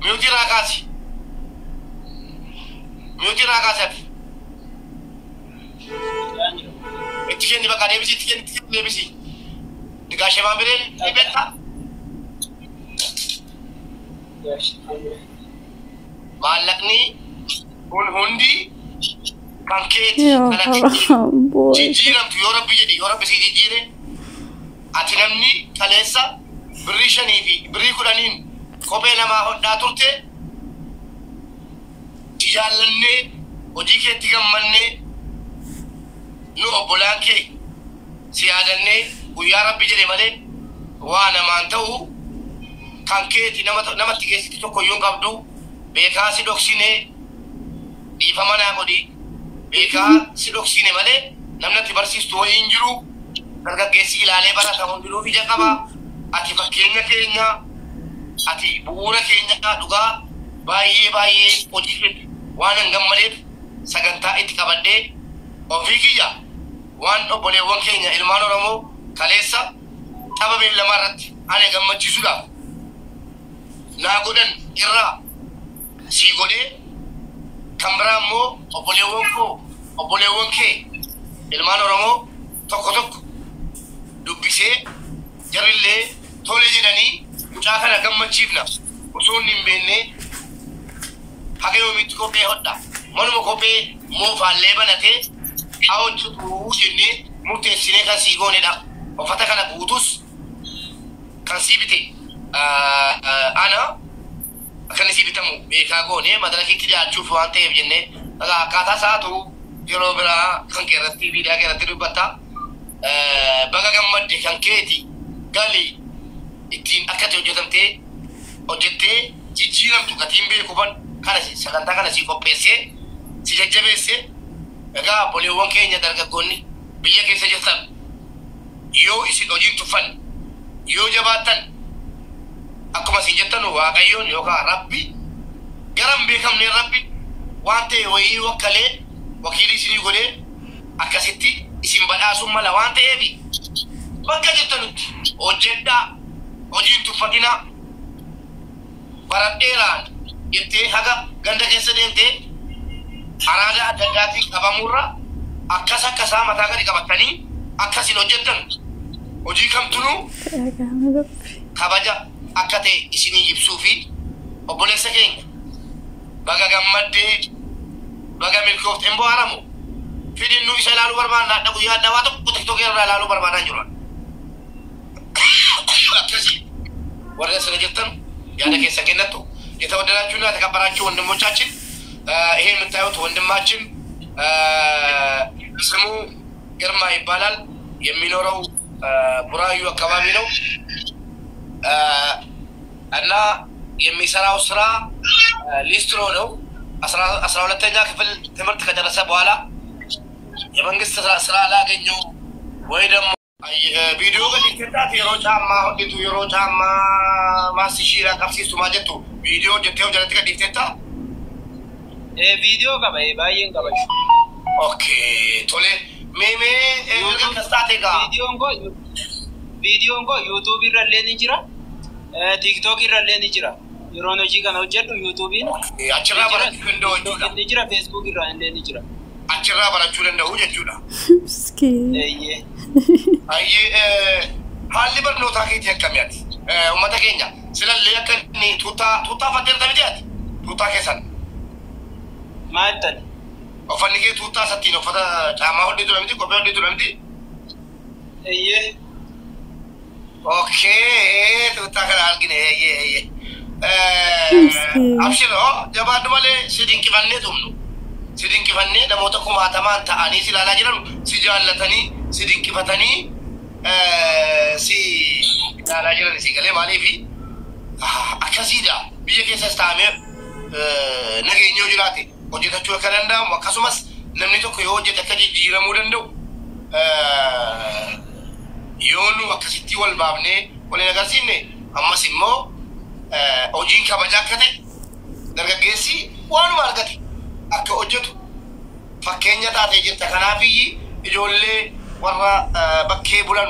Mute irraa kaasi. Mute irraa kaasi ati. Itti kenni bakka deebisi, itti kenni, itti kenni deebisi. Gaashee Maammiree ni beektaa? Maallaqni kun hundi kan keeti. Yaa Kan ati haram boy. Jijjiiramtu yoo Rabbi jedhi, yoo Rabbi si jijjiire, ati namni kaleessa birrii 5 fi birrii 10n kophee namaa hodhaa turte, si jaallannee, hojii keetti gammannee, nu obbolaan kee si yaadannee, guyyaa Rabbi jedhe malee waa namaan ta'u kan keeti nama namatti keessatti tokko iyyuu hin qabdu. Beekaa si dhoksinee, dhiifama naa godhi, beekaa si dhoksine malee namni ati barsiistu wayii hin jiru. Dargaggeessi ilaalee barata, hundinuu ija qaba. Ati fakkeenya keenya, ati bu'uura keenya. Dhugaa baay'ee baay'ee hojii keetti waan hin gammadeef sagantaa itti qabadhee ofii kiyya waan obboleewwan keenya ilmaan Oromoo kaleessa tapha beellamaa irratti ani gammachiisuudhaaf naa godhan irraa sii godhee, kan biraa immoo obboleewwan koo, obboleewwan kee ilmaan Oromoo tokko tokko dubbisee, jarrillee tole jedhanii, mucaa kana gammachiifna, osoo inni hin beekne haga yoomiitti kophee hodha, manuma kophee moofaallee banatee haa hojjetu jennee murteessinee kan sii goonedha. Uffata kana guutus kan sii bite ana. Akka inni sii bitamu beekaa goone, madarakiitti dhiyaachuuf waan ta'eef jennee. Akkaataa isaatu yeroo biraa kan kee irratti, miidiyaa kee irratti dubbatta. Baga gammadde, kan keeti gali ittiin akka itti hojjetamtee hojjettee jijjiiramtu gatiin beekufan kana sagantaa kana sii qopheessee si jajjabeesse. Egaa obboleewwan keenya dargaggoonni biyya keessa jirtan, yoo isin hojiin tuffanne, yoo jabaattan, akkuma isin jettan Waaqayyoon yookaan Rabbi gara hin beekamneen Rabbi waan ta'e wayii wakkalee wakiilii isinii godhee akkasitti isin badhaasuun mala waan ta'eef, bakka jirtanutti hojjedhaa, hojii hin tuffatinaa. Baradheeraan jettee haga ganda keessa deemtee araada adda addaatiin qabamuurra akkas akkasaa mataa gadi qabatanii akkasin hojjettan hojii kamtunuu kabaja akka ta'e isinii ibsuu fi obboleessa keenya baga gammaddee, baga milkoofte. Hin bohaaramu fidinnu isa ilaaluu barbaanna. Adda guyyaa adda waa tokko TikTokii irraa ilaaluu barbaadaan jiru. Akkasii warra asirra jirtan yaada keessan kennattu. የተወደዳችሁና የተከበራችሁ ወንድሞቻችን፣ ይሄ የምታዩት ወንድማችን ስሙ ግርማ ይባላል። የሚኖረው ቡራዩ አካባቢ ነው እና የሚሰራው ስራ ሊስትሮ ነው። 12ኛ ክፍል ትምህርት ከጨረሰ በኋላ የመንግስት ስራ አላገኘው ወይ ደግሞ viidiyoo gadi yeroo caammaa hodhitu, yeroo caammaa maasishiidhaan qabsiistu maal jettu, viidiyoo hojjettee jalatti gadhiifteetta? Viidiyoo qaba, baay'een qaba. Okay, tole. Mee mee erga akkas taate egaa. Viidiyoon koo YouTube irra illee ni jira. TikTok irra illee ni jira. Yeroon hojii kana hojjedhu YouTubeiin Achirraa barachuu danda'u jechuudha. ni jira, Facebook irra illee ni jira. Achirraa barachuu danda'u jechuudha. Miskiin. Eeyyee. Ayyee, haalli barnootaa keetii akkamii ati? Uummata keenya silallee akka inni tuuttaa tuuttaa uffatteerta miti ati? Tuuttaa keessan. Maal tani? Uffanni kee tuuttaa isattiin uffata caamaa hodhitu miti, kophee hodhitu miti? Eeyyee. Okay, tuuttaa kana argine, eeyyee eeyyee. Miskiin. Abshiroo, jabaadhu malee si dinqifannee tumnu. Si dinqifannee, namoota kumaatamaan ta'anii si ilaalaa jiran si jaallatanii si dinqifatanii si ilaalaa jiran si galee. Maaliifi akkasiidha, biyya keessas taa'amee nageenya yoo jiraate hojjetachuu akka danda'amu, akkasumas namni tokko yoo hojjete akka jijjiiramuu danda'u, yoo nu akkasitti wal baafnee wal hin agarsiifne, ammas immoo hojiin kabajaa akka ta'e, dargaggeessi waanuma argate akka hojjetu fakkeenya taatee jirta. Kanaafiyyi ijoollee warra bakkee bulan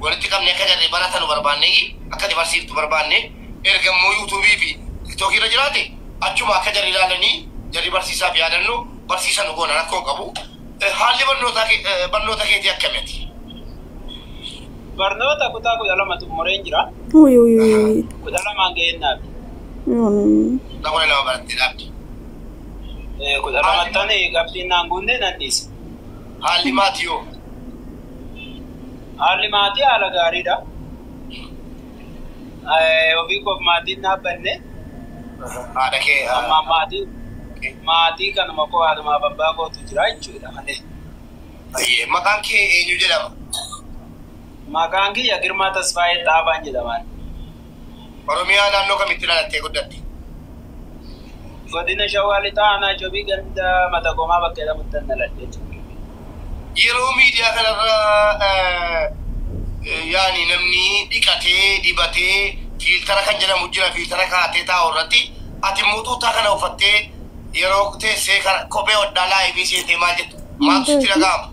walitti qabne akka jarri baratanu barbaanne, akka ati barsiiftu barbaanne, erga immoo YouTubeii fi TikTokii irra jiraate achuma akka jarri ilaalanii jarri barsiisaaf yaadannoo barsiisa nu goona rakkoo qabu. Haalli barnoota keetii akkamiiti? Barnoota kutaa 12 xumureen jira. Uy, uy, uy. 12 ga'eennaaf. Kutaa 12 barattee dhaabde. 12ttan qabxiin naan guunne nan dhiise. Haalli maatii hoo? Haalli maatii haala gaariidha. Ofii koof maatiin dhaabbanne. Haadha kee. Amma maatii kanuma koo haadhumaaf abbaa kootu jira jechuudha malee. Maqaan kee eenyu jedhama? Maqaan kiyya Girmaa Tasfaayee Xaafaan jedhama. Oromiyaa naannoo kamitti dhalattee guddatte? Godina Shawaa Lixaa Aanaa Cobii ganda Mata Qomaa bakka jedhamutti dhaladhe jechuudha. Yeroo miidiyaa kanarra yaani namni dhiqatee dibatee filter kan jedhamu jira, filter kaa'atee taa'u irratti ati immoo tuuttaa kana uffattee yeroo teessee kophee hodhaa live seentee maal jettu? Maaltu sitti dhaga'ama?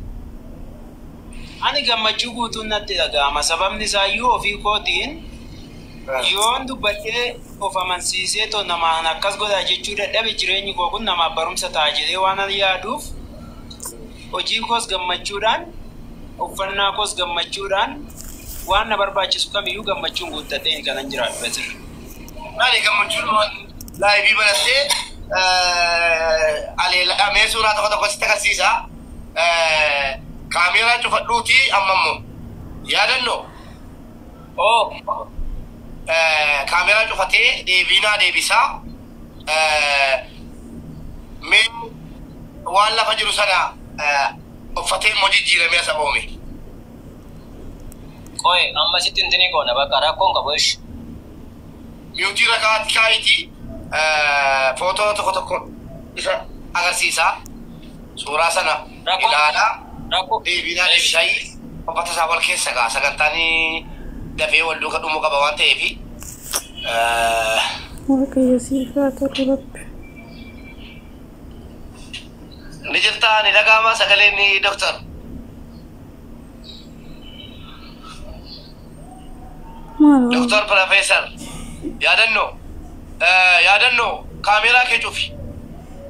Ani gammachuu guutuun natti dhaga'ama. Sababni isaayyuu ofii kootiin yoon dubbadhee of amansiisee too namaan akkas godhaa jechuu dadhabe, jireenyi koo kun namaaf barumsa ta'a jedhee waan ani yaaduuf, hojii koos gammachuudhaan, uffannaa koos gammachuudhaan, waan na barbaachisu kamiyyuu gammachuun guuttadheen kanan jiraadhu asirra. Maali gammachuun live banattee aleelaa suuraa tokko tokko sitti agarsiisa. Kaameeraa cufadhuuti amma immoo yaadannoo. Oo. Kaameeraa cufatee deebiinaa deebisaa. Mee waan lafa jiru sana uffatee immoo jijjiiramee asa oome. Qoy, amma sitti intini goona, bakka rakkoon qabu ishi. Mute irra kaayitii footoo tokko tokko isa agarsiisa. Suuraa sana ilaalaa deebiinaa deebisaa uffata isaa wal keessa gaa sagantaan dafee wal duuka dhumuu qaba waan ta'eefi. Waaqayyo siif haa ta'u Rabbi. Ni jirtaa, ni dhaga'ama sagaleen ni doktor? Maal? Doktor Profeesar yaadannoo, yaadannoo, kaameeraa kee cufi,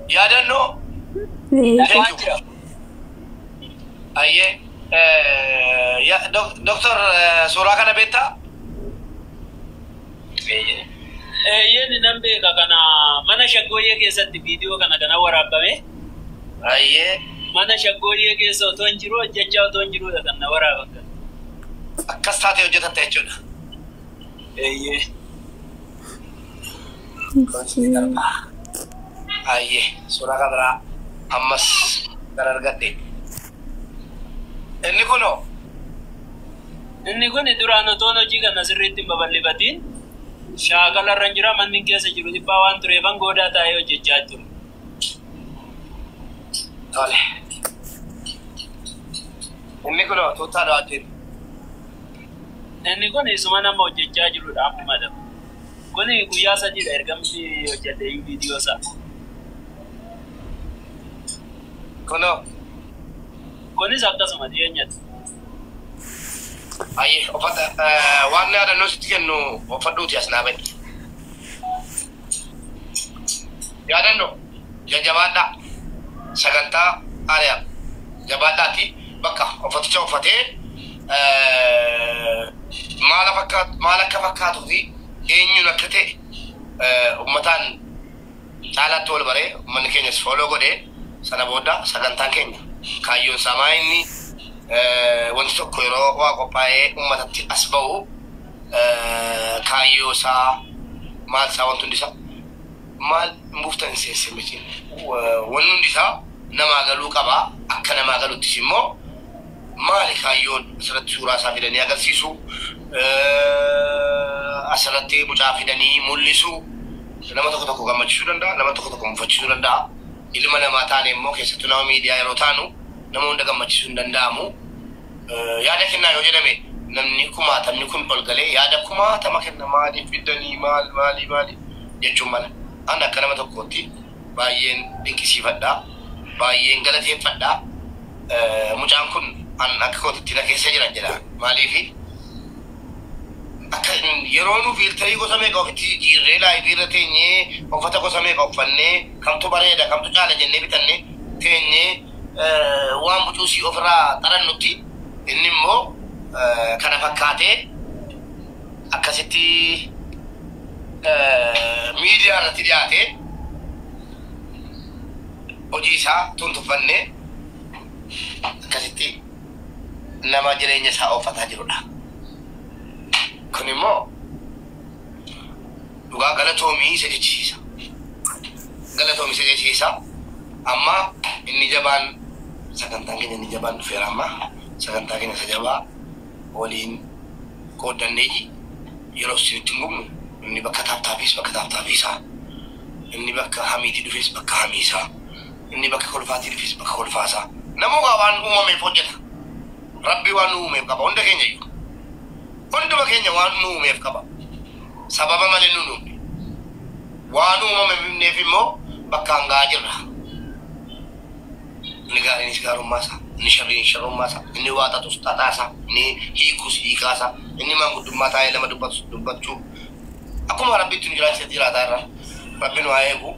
yaadannoo. Dhaga'aa jira. Ayyee, doktor, suuraa kana beektaa? Eeyyeen, nan beeka. Kana mana shaggooyyee keessatti viidiyoo kana waraabame. Ayyee. Mana shaggooyyee keessa otoo hin jiru, hojjechaa otoo hin jiruudha kan na waraaban kana. Akkas taatee hojjetatta jechuudha. Eeyyee. Ayyee, suuraa kan biraa ammas kan argadhe. Inni kunoo? Inni kun duraan otoon hojii kana sirriitti hin babal'ifatiin shaakala irra jira, manni keessa jiru dhibbaa waan tureefan goodaa taa'ee hojjechaa ture. Tole. Inni kunoo tuuttaa dhawaattiin. Inni kun isuma nama hojjechaa jirudha ammadha. Kun guyyaa 3dha ergamti hojjedhe viidiyoo isaa. Kunoo? Kunis akkasuma dhiyeenyatti. Ayyee, uffata waan yaadannoo sitti kennu uffadhuuti as naa bahi. Yaadannoo, jajjabaadhaa, sagantaa aariyaa jabaadhaati, bakka uffaticha uffatee maal akka fakkaatuu fi eenyuun akka ta'e uummataan caalaatti wal baree, uummanni keenyas follow godhee, sana booda sagantaan keenya kaayyoon isaa inni wanti tokko yeroo waa qophaa'ee uummatatti as ba'u kaayyoo isaa maal isaa, wanti hundi isaa maal buuftan hin seesse miti, wanni hundi isaa namaa galuu qaba. Akka namaa galuttis immoo maali kaayyoon asirratti suuraa isaa fidanii agarsiisu, asirratti mucaa fidanii mul'isu? Nama tokko tokko gammachiisuu danda'a, nama tokko tokko mufachiisuu danda'a. Ilma namaa taane immoo, keessattuu nama miidiyaa yeroo taanu, nama hunda gammachiisuu hin danda'amu. Yaada kennaa yoo jedhame namni kumaatamni kun ol galee yaada kumaatama kenna, maaliif fiddanii, maal maali maali jechuun mala. An akka nama tokkootti baay'een dinqisiifadha, baay'een galateeffadha. Mucaan kun an akka kootitti na keessa jiran jedha. Maaliifi Akka yeroo nu fiiltarii gosa meeqa ofitti jijjiirree laayivii irra teenyee, uffata gosa meeqa uffannee, kamtu bareeda kamtu caala jennee bitannee teenyee waan bucuusii ofirraa xarannutti, inni immoo kana fakkaatee akkasitti miidiyaa irratti dhiyaatee hojii isaa tuntuffannee akkasitti nama jireenya isaa ooffataa jirudha. Kun immoo dhugaa galatoomii isa jechisiisa. Galatoomii isa jechisiisa. Amma inni jabaan, sagantaan keenya inni jabaan dhufeera. Amma sagantaa keenya isa jabaa waliin qooddanneeji yeroo isinitti hin gubnu. Inni bakka taaptaapiis bakka taaptaapiisaa, inni bakka hamiitii dhufes bakka hamiisaa, inni bakka kolfaatii dhufes bakka kolfaasaa. Namoota waan uumameef hojjeta. Rabbi waan nu uumeef qaba hunda keenya iyyuu. Hunduma keenya waan nu uumeef qaba. Sababa malee nu uumne. Waan uumameef immoo bakka hangaa jirra. Inni gaariinis gaarummaasaa, inni sharriinis sharrummaasaa, inni waa xaxus xaxaasaa, inni hiikus hiikaasaa, inni maanguddummaa taa'ee nama dubbatus dubbachuu. Akkuma Rabbitti nu jiraachise jiraataa irra. Rabbi nu haa eegu.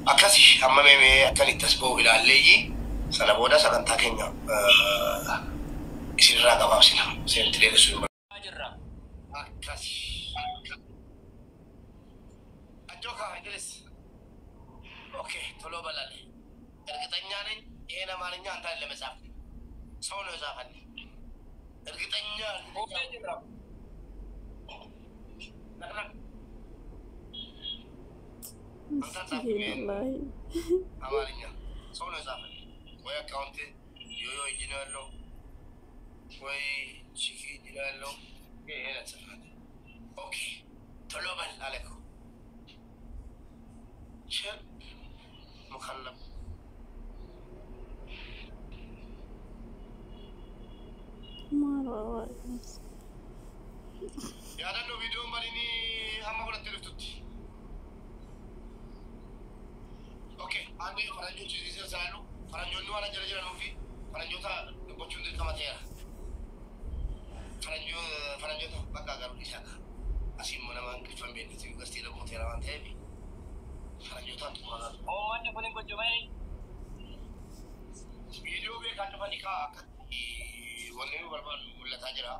Akkasi amma meemee akkan itti as ba'u ilaalleeyyi, sana booda sagantaa keenya isinirraa gabaabsina. Isinitti dheeressuu hin Jirra. Akkasi. Ajoka Idris. Okay, ቶሎ በላል። እርግጠኛ ነኝ ይሄን አማርኛ አንተ አይደለም የጻፍክ፣ ሰው ነው የጻፈልህ። እርግጠኛ Buufnee jirra. ነቅነቅ። Miskiin wallaahi. አማርኛ ሰው ነው የጻፈልህ። ወይ account ዮዮ እጅ ነው ያለው ወይ ቺኪ እጅ ነው ያለው። ይሄን ጽፋት። Okay፣ ቶሎ በል አለ እኮ። ቸር ሙከለብ። Maal waa? Yaadannoo viidiyoon baniini hamma fudhattee dhuftutti. Okay, አንዴ ፈረንጆች እዚህ ስር ስላሉ ፈረንጆቹ waan jala jiranuu fi ፈረንጆታ dubbachuun dirqama ta'eera. Faranjoota bakka garuu dhiisaa. Asii immoo nama Ingiliffaan beeknetti gastii dhaqooteera waan ta'eef faranjootaan xumurataa. Uummanni kun hin gojjomee. Viidiyoo beekaa dhufanii kaa akkatti wanni nu barbaadu mul'ataa jira.